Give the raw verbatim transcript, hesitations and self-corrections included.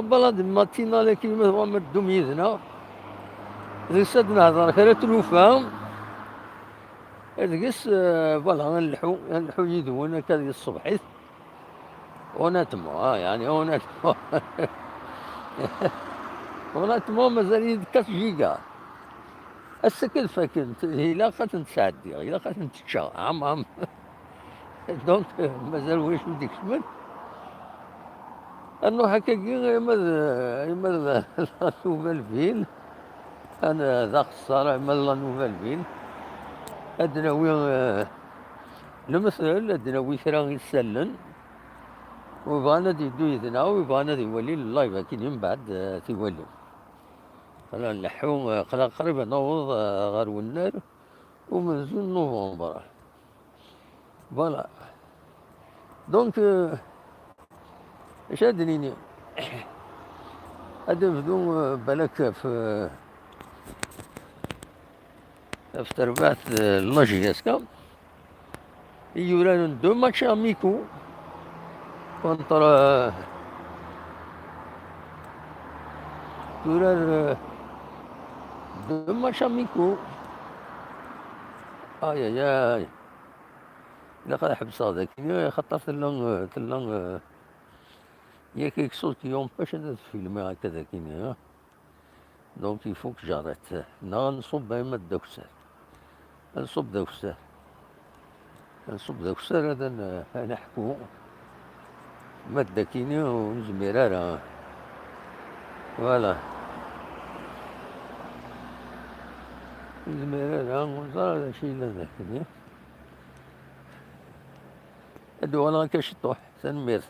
Balade matinale akken ma tebɣam ad teddum yid-neɣ. Deg-s ad nehder kra tlufa. Deg-s, euh, voilà, ad nleḥḥu, ad nleḥḥu yid-wen akka deg tṣebḥit. Honnêtement, ah, yeɛni, honnêtement. Honnêtement, mazal-iyi-d quatre giga. Ass-a kan fakken, ilaq ad tent-sɛeddiɣ, ilaq ad tent-ččeɣ, ɛam, ɛam. Donc, mazal ulac wi d-ikecmen. Ad nruḥ akkagi, arma d, arma d la Nouvelle Ville. Ad n-, d axeṣṣar, arma d la Nouvelle Ville. Ad d-nawi, eh, lemtel, ad d-nawi kra isallen. Wi bɣan ad yeddu yid-neɣ, wi bɣan ad iwali live akkin mbeɛd, eh, tiwali. Aql-aɣ nleḥḥu, eh, aql-aɣ qrib ad naweḍ, eh, ɣer wennar umenzu n novembre. Voilà. Donc, euh, acu ad d-nini? Ad nebdu, euh, balak ɣef, euh, ɣef terbaɛt, euh, n la J S K. I yuraren deux matchs amicaux contre, euh, turar, euh, deux matchs amicaux. Aïe, aïe, aïe. Ilaq ad ḥebseɣ dagi, xaṭer tella, tella, il y a quelque chose qui empêche ad filmiɣ akka dagi, hein. Donc, il faut que j'arrête. Neɣ ad nṣubb ayma d akessar. Ad nṣubb d akessar. Ad nṣubb d akessar, ad n-, ad neḥku. Ma d akini ur nezmir ara. Voilà. Ur nezmir ara, ur neẓra ara d acu yellan d akini. Ad uɣaleɣ akka ciṭuḥ. Tanemmirt.